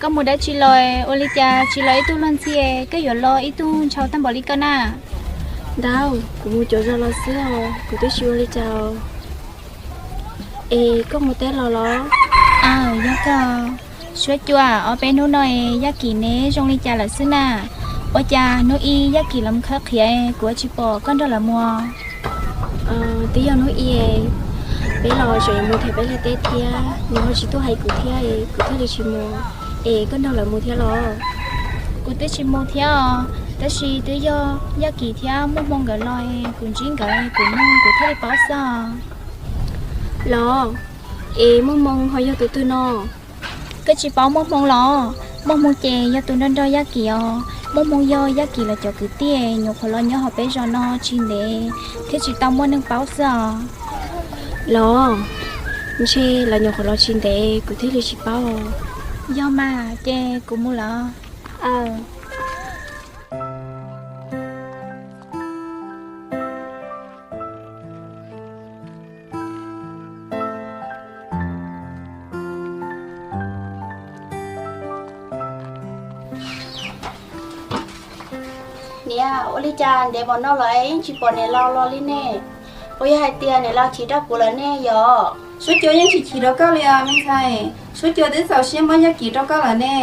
Koj mus dab tsi los? Ua li cas tsis los ib tug luag ntxhi, koj yuav los ib tug ntshaus tag npaum li koj na? Ntau, kuv mus cov zos los xwb os, kuv twb tsis ua li cas. Es koj mus teb los los? Aw, yog koj. Suab Cua, ob peb hnub no Yaj Kim neb zoo li cas lawm xwb na? Ua cas hnub ib Yaj Kim los mus khawb qhiav, kuv tsis pom koj nrog lawv mus. Twb yog hnub ib, peb los tseem yuav mus tham peb li teb thiab, nws ho tsis tuaj hais kuv thiab, kuv thiaj li tsis mus. Es koj nrog lawv mus thiab los? Kuv twb tsis mus thiab os, tab sis twb yog Yaj Kim thiab Muaj Hmoo nkawd los, kuv ntsib nkawd kuv nug kuv thiaj li paub xwb os. Los, es Muaj Hmoo ho yog tus twg no? Koj tsis paub Muaj Hmoo los? Muaj Hmoo ces yog tus nrog nrog Yaj Kim os. Muaj Hmoo yog Yaj Kim los cov kwv tij, nyuam qhuav los nyob hauv peb zos no tsis ntev thiab tsis tau muaj neeg paub xwb os. Los, ntshe lawv nyuam qhuav los tsis ntev kuv thiaj li tsis paub. Yog mas, ces kuv mus lawm. Niam, ua li cas ntev npaum no los es yeej tsis pom niam laus los li ne? Puas yog hais tias niam laus chim rau kuv lawm ne yom? Suab Cua yeej tsis chim rau koj li os me ntxhais. Suab Cua twb txaus siab muab Yaj Kim rau koj lawm ne.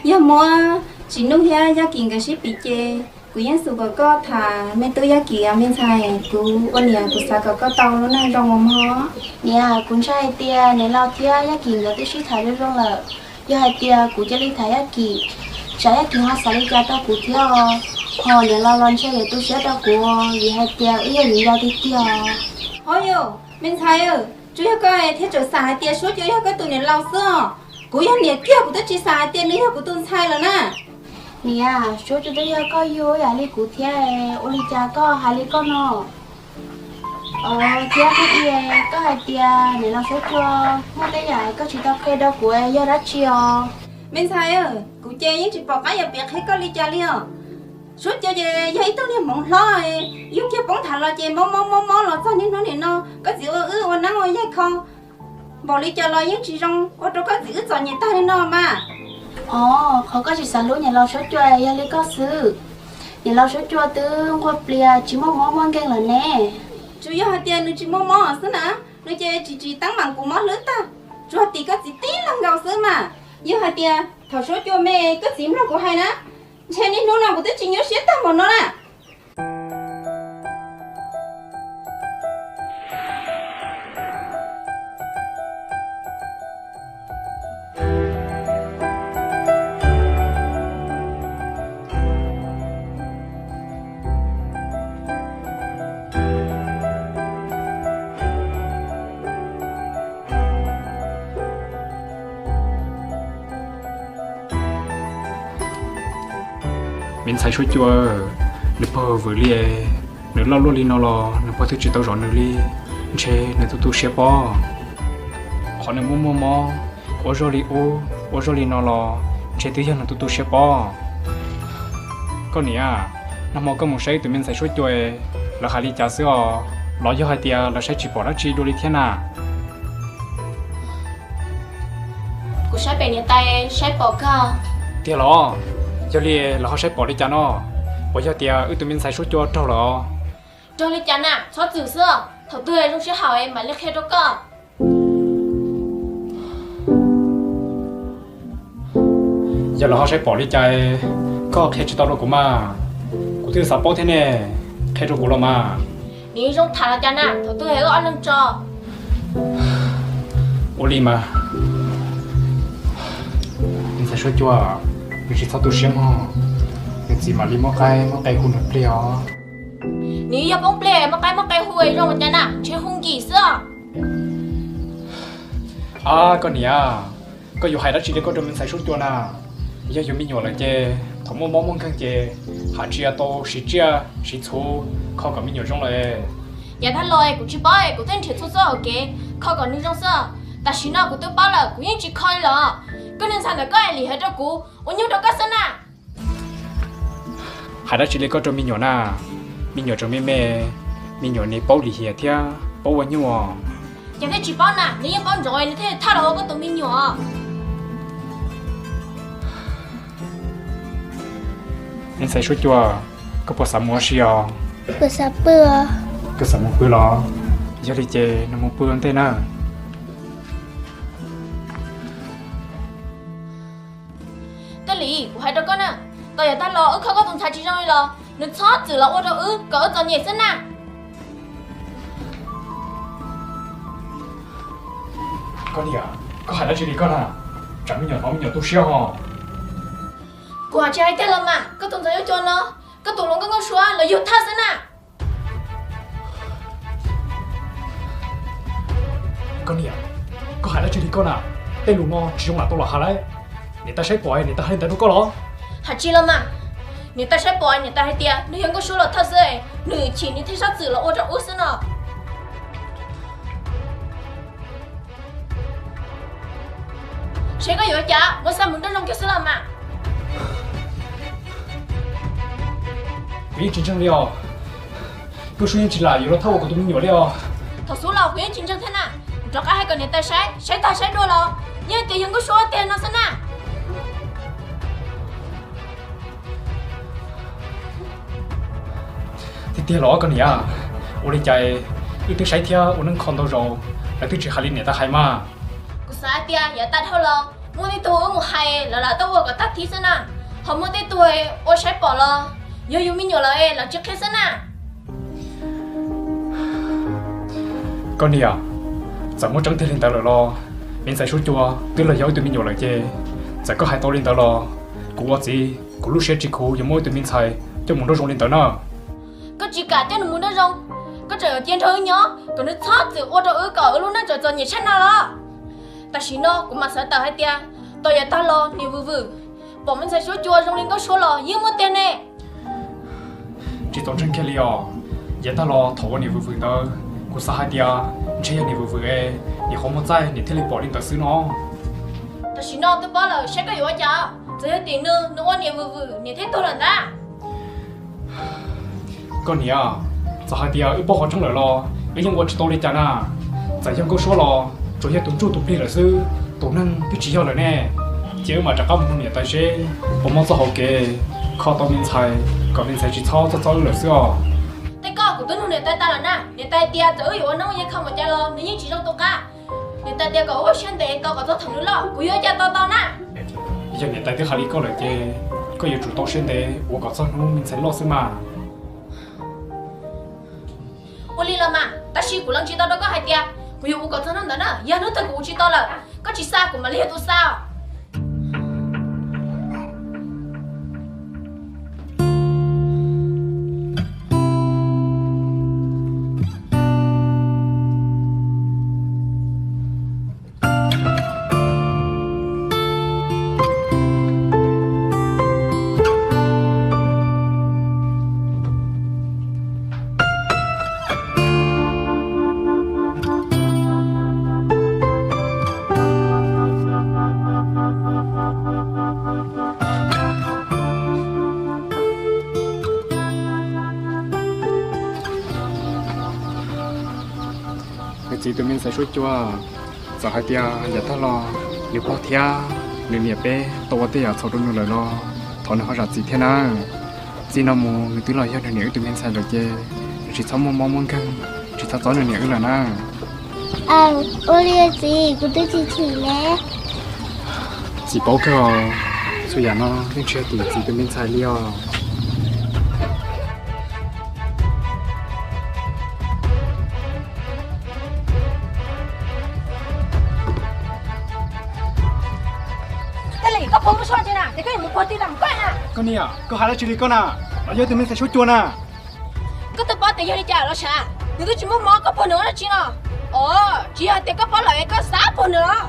Yog muab Tsim Nuj thiab Yaj Kim nkawd sib pim ces kuv yeej xav kom koj tham me tub Yaj Kim os me ntxhais. Kuv ua niam kuv xav kom koj tau lub neej zoo ua mog. Niam, kuv ntshai hais tias niam laus thiab Yaj Kim nkawd twb sib tham zoo zoo lawm. Yog hais tias kuv cia li tham Yaj Kim, tsam Yaj Kim ho xav li cas rau kuv thiab os. Ho niam laus los ntshe yuav tu siab rau kuv vim hais tias wb yog viv ncaus tiag tiag. Ho yog me ntxhais, tsuas yog koj thiaj tseem xav hais tias Suab Cua yog koj tus niam laus xwb os. Kuv yog niam kiag kuv twb tsis xav hais tias nws yog kuv tus ntxhais lawm na. Niam, Suab Cua twb yog koj yug ib yam li kuv thiab, ua li cas koj hais li koj no? Os, thiab hnub ib koj hais tias niam laus Suab Cua muaj tej yam koj tsis tau qhia rau kuv yog dab tsi os? Me ntxhais, kuv ces yeej tsis pom qab yuav piav qhia koj li cas li os. Suab Cua ces yog ib tug niag hmoov hlob, yug kiag poob tham los ces mob mob mob mob los txog niaj hnub nim no koj txiv ua wb ua neeb ua yaig kho npaum li cas los yeej tsis zoo, ua rau koj txiv wb txom nyem tag li no mas. Os, qhov koj tsis xav hlub niam laus Suab Cua yog li koj xwb. Niam laus Suab Cua twb nquag plias tsis muaj mob muaj nkeeg lawm ne. Tsuas yog hais tias nws tsis muaj mob xwb na, nws ces tsis tsis teeb meem kuv mob hlwb tag, tsuas tim koj txiv tib leeg nkaus xwb mas. Yog hais tias thaum Suab Cua me koj txiv mloog kuv hais na, ntshe niaj hnub no kuv twb tsis nyuaj siab tag npaum no na. Me ntxhais Suab Cua, nws pog vwm li, nws loj luaj li no los nws pog twb tsis tau zov nws li, ntshe nws tu tu siab pob. Qhov nws muaj muaj mob, ua zoj li ub ua zoj li no los ntshe twb yog nws tu tu siab pob. Koj niam, nag hmo koj mus saib tus me ntxhais Suab Cua, lawv hais li cas xwb os? Los yog hais tias lawv saib tsis pom dab tsi dua li thiab na? Kuv saib pem niam tais saib pom kawg. Tiag los? Yog li lawv ho saib pom li cas no? Puas yog tias wb tus me ntxhais Suab Cua raug lawm os? Raug li cas na, txhob txwm xwb, thaum twg zoo sij hawm mam li qhia rau koj. Yog lawv ho saib pom li cas, koj qhia tsis tau rau kuv mas. Kuv twb xav paub thiab ne, qhia rau kuv los mas. Nws zoo tham los cas na, thaum twg wb ob leeg tso. Ua li mas, me ntxhais Suab Cua, nws tsis txhob tu siab mog, nws txiv mam li muab qaib muab qe hu nws pliag os. Nws yog poob pliag muab qaib muab qe hu zoo cas na, ntshe hu nkim xwb os. Ab, koj niam, koj yuav hais dab tsi li koj rau me ntxhais Suab Cua na? Yog yus me nyuam lawm ces thaum muaj mob muaj nkeeg ces hais tsis tau siv tsiaj siv txhuv kho kom me nyuam zoo lawm. Yav tag los kuv tsis paub, kuv thiaj nrhiav txhua txoj hauv kev kho kom nws zoo xwb. Tam sim no kuv twb paub lawm, kuv yeej tsis kho li los. Koj niag ntxhais ntawm koj lim hiam rau kuv, ua nyuj rau koj xwb na. Hais dab tsi li koj rau me nyuam na? Me nyuam tseem me me, me nyuam nws paub lim hiam thiab paub ua nyuj os. Ces thiaj tsis paub na, nws yeej paub ntsoov nws thiaj thaj los ua koj tus me nyuam. Me ntxhais suab cua, koj puas xav mus ua si os? Kuv xav pw os. Koj xav mus pw los? Yog li ces nws mus pw ua ntej na. Tej li kuv hais rau koj na, tau yav tag los wb kho koj tus ntxhais tsis zoo li los nws txhob txwm los ua rau wb kom wb txom nyem xwb na. Koj niam, koj hais dab tsi li koj na? Tsam me nyuam hnov me nyuam tu siab ho. Kuv hais tsis hais tiag los mas, koj tus ntxhais yuav cua no, koj tus hluas nkauj Nkauj Suav los yug thawj xwb na. Koj niam, koj hais dab tsi li koj na? Tej lus no tsis zoo lam tau los hais lauj. Niam tais saib pom niam tais hais li ntawd rau koj los? Hais tsis los mas, niam tais saib pom niam tais hais tias nws yog Nkauj Suav los thawj xwb, nws chim nws thiaj sab txwm los ua rau wb xwb no. Seb koj yuav ua cas, muab xa mus nroj zoo kiag xwb los mas. Kuv yeej tsis ntseeg li os. Nkauj Suav yeej tsis lam yuav los thawj ua kuv tus me nyuam li os. Thaum xub los kuv yeej tsis ntseeg thiab na. Kuv rov qab hais kom niam tais saib, saib tag saib dua los yeej tias yog Nkauj Suav tiag no xwb na. Tiag tiag los koj niam, ua li cas wb twb saib thiab ua neeb kho ntau zaus, lawv twb tsis hais li niam tais hais mas. Kuv xav hais tias yav tag dhau los muaj tej tug wb mus hais lawv lam tuaj ua kom tag thib xwb na, ho muaj tej tug ua saib pom los yog yus me nyuam lawm es lawv tsis qhia xwb na. Koj niam, txawm muaj tseeb tiag li ntawd lawm los, me ntxhais suab cua twb los yog ib tug me nyuam lawm ces, txawm koj hais tau li ntawd los, kuv ua txiv kuv lub siab tsis khuv yuav muab ib tug me ntxhais coj mus nroj zoo li ntawd na. Koj tsis kam coj nws mus nroj zoo, koj tseem yuav cia nrog wb nyob kom nws txhob txwm ua rau wb kom wb lub neej tseem txom nyem tshaj no los. Tam sim no kuv mam xav tawm hais tias, tau yav tag los niam vwm vwm, pom me ntxhais suab cua zoo li Nkauj Suav los yeej muaj tiag ne. Tsis tau ntseeg kiag li os. Yav tag los thaum ua niam vwm vwm ntawd, kuv xav hais tias ntshe yog niam vwm vwm es niam qhov muag txaij niam thiaj li pom li ntawd xwb no. Tam sim no twb paub lawm, saib koj yuav ua cas. Txawm yog tim nws, nws ua niam vwm vwm niam thiaj tuag lawm ntag. Koj niam, txawm hais tias wb paub qhov tseeb lawm los wb yeej ua tsis tau li cas na. Txawm yog Nkauj Suab los tsuas yog tus ntsuj tus plig lawm xwb, tus neeg twb tsis yog lawm ne. Cia wb mam rov qab mus nug niam tais seb puas muaj txoj hauv kev kho tau me ntxhais kom me ntxhais tsis txhob txob txob wb lawm xwb os. Tej koj kuv twb nug niam tais tas lawm na, niam tais tias txawm wb yuav ua neeb ua yaig kho mus cas los nws yeej tsis zoo tus qab. Niam tais tias kom wb ua siab ntev tos kom txog thaum nws loj kuv yuav ua cas tos tau na. Yog niam tais twb hais li koj lawm ces koj yuav tsum tau siab ntev ua kom txog hnub me ntxhais loj xwb mas. Ua li los mas, tab sis kuv lees tsis tau rau koj hais tias kuv yuav ua kom txog hnub ntawd na, yog hnub twg kuv ua tsis tau lawm, koj tsis xa kuv mam li yog tus xa. Nws txiv tus me ntxhais suab cua, txawm hais tias yav tag los nws pog thiab nws niam peb tau ua tej yam txhaum rau nws lawm los thov nws ho zam txim thiab na. Txij no mus nws twb los yog nws niam wb tus me ntxhais lawm ces nws tsis txhob muaj mob muaj nkeeg, tsis txhob txob nws niam wb lawm na. Aw, ua li txiv, kuv twb tsis chim ne. Txiv paub kawg os, txhua yam no yeej tsis yog tim txiv tus me ntxhais li os. Koj niam, koj hais dab tsi li koj na? Los yog tus me ntxhais suab cua na. Koj twb paub tias yog li cas los sav, nws twb tsis muaj mob, koj puag nws ua dab tsi no? Os, tsis yog tias koj paub lawm es koj xav puag nws los?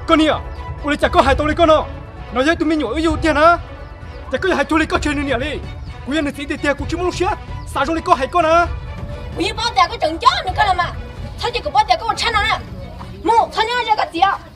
Koj niam, ua li cas koj hais tau li koj no? No yog tus me nyuam wb yug tiag na, ces koj yuav hais cuag li koj tseg nws niam li. Kuv yog nws txiv tiag tiag kuv tsis muaj lub siab xav zoo li koj hais koj na. Kuv yeej paub tias koj tseem nco nws kawg los mas, txhob cia kuv paub tias koj ua tshaj no na. Mus, txhob nyob ze koj txiv os.